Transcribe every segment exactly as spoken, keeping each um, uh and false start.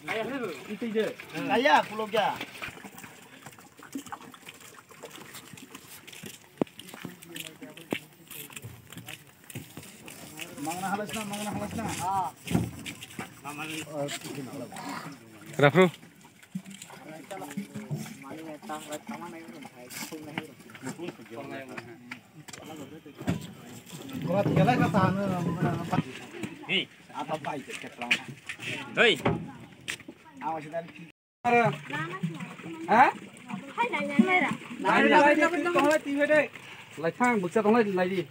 Kaya, kulok ya. Mangna halasna, mangna halasna. Rafru. Hey. Ha? Lai thang, bukcha tonglai, lai di.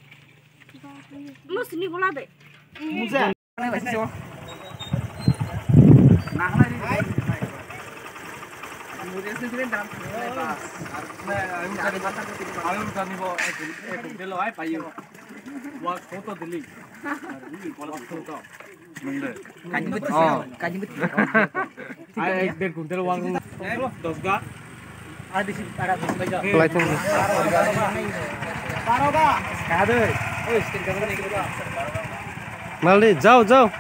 Musini bola de. Musa. Ayun tani bo ek ek delo ai payo. Wa photo dili. Photo. Oh. Ai, ek der kuntal wang. Dos ga. Lai thang. Malni, jao, jao.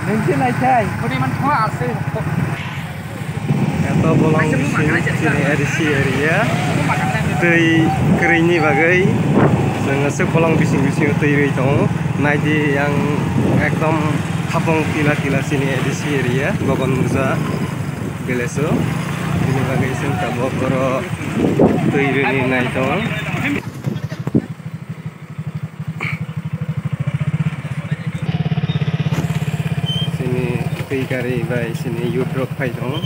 Nungsi naisai. Kuni man thwa ase. Eto bolong bising chini A D C area twi kwrwini bagwi chwng aswk bolong bising bisingo twi rwi tongo. Naidi yang ekdom hapung tila tila chini A D C area Gogon Muja village o. Bini bagwi chwng tabuk oro twi rwini nai tongo. Chini twi gari bai chini youth rok phai tongo.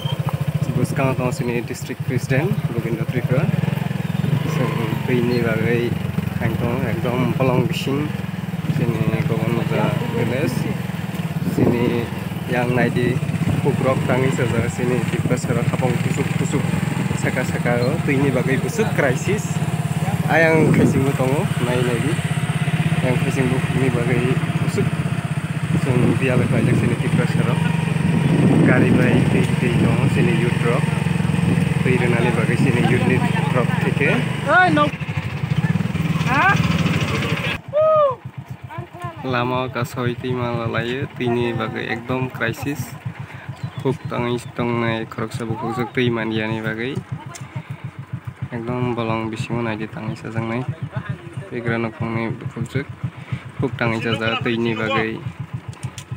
Bwskango tongo chini district president Govinda Tripura. Chwng twi ni bagwi thang tongo, ekdom bolong bising chini Gogon Muja village. Chini yang naidi, bukrok tangwi sajak chini Tiprasa rok hapung kusuk kusuk saka saka o twi ni bagwi bwswk crisis. Ayang khaisingbo tongo, nai nai di. Ayang khaisingbo ni bagwi bwswk chwng biyalo khlaijak chini Tiprasa rok. Gari bai twi twi tongo chini youth rok. Twi rwnani bagwi chini youth ni rok theke. Lama o kasoi twi ma lalaio, twi ni bagwi ekdom crisis. Huk tangwi tongnai khoroksa bukhukjwk twi man yani bagwi. Ekdom bolong bisingo naidi tangwi chajaknai. Twigra nokongni bukhukjwk huk tangwi chajak twi ni bagwi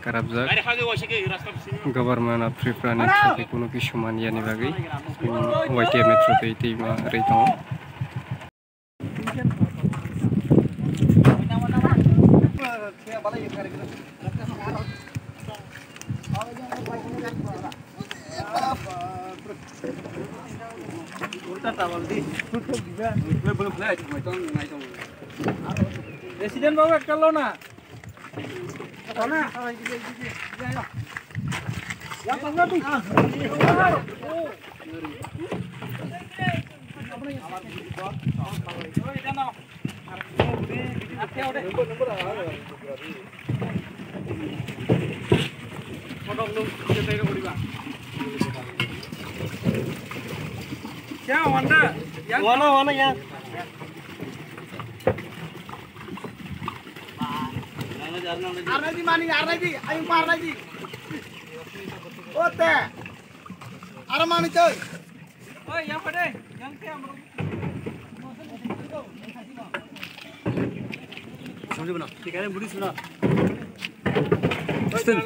karapjak. Government of Tripura ni through kunu kisu man yani bagwi Y T F ni through twi twi ma rwi tongo. President babu ekta lo na. Wana, wana, ya. Arnai di mani, arnai di, ayo arnai di. Ote. Armani toi. Oi, yang pada, yang ke amro. Samjhe bana. Thik hai, buri suna. Listen.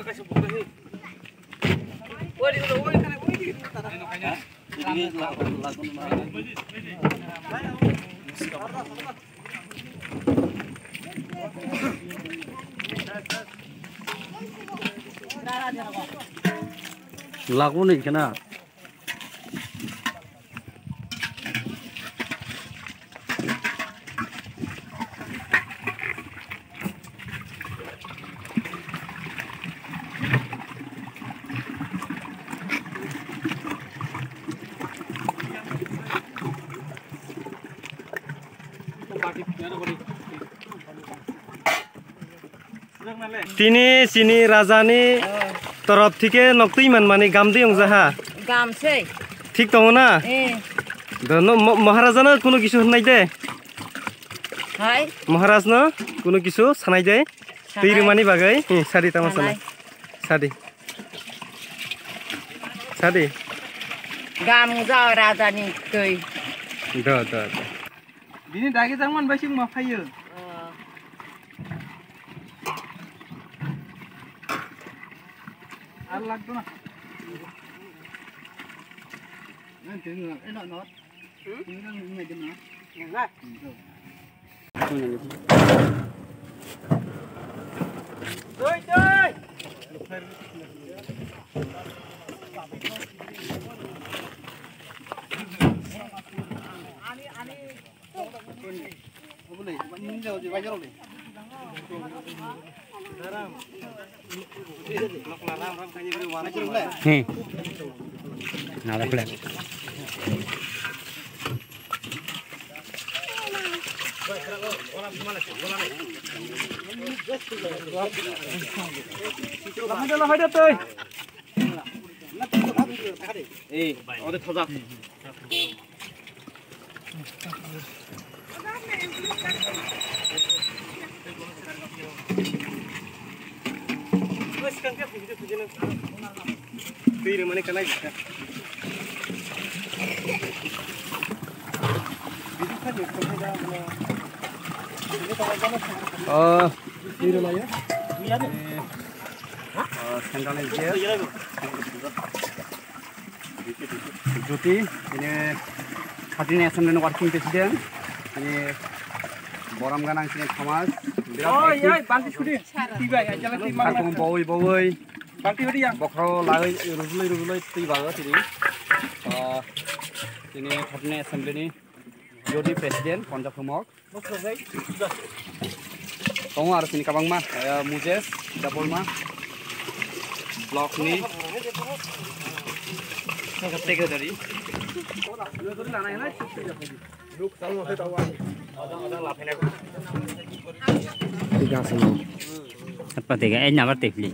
Laguni kena. Tini chini raja ni torop thike noktwi manmani gamdi ongjaha. Gamsei. Thik tongo na? Eh. Do no, mo-, Maharajano kuno kisu hwnai de. Hai? Maharajno kuno kisu sanai de. Twi Sanai. Rwmani bagwi. Hmm, sadi tama sanai. Sanai. Sadi. Sadi. Gam jao rajani twi. Do, do, do. Bini dagi jangman bai sing ma phaio. Ar lagdo na. Hmm. Nada kule. Ei, ode thoja. Oh. Oh, central engineer. Jyoti, ini Khatini Assembly ni working president, ini Borom Ganang sini Thomas, birat Oh, active. Iya, banti sudi. Tiba ya, jalan tiba. Kharkong bowoi bowoi, Banti sudi ya. Bokhro lagoi rujuloi rujuloi twi bago tini. Ah, ini Khatini Assembly ni Jyoti president, Ponjab Humok. Tongo aro chini kabangma, eh, Mujes, Dabolma, block ni secretary. Apa tega, eh, nyabar tepli.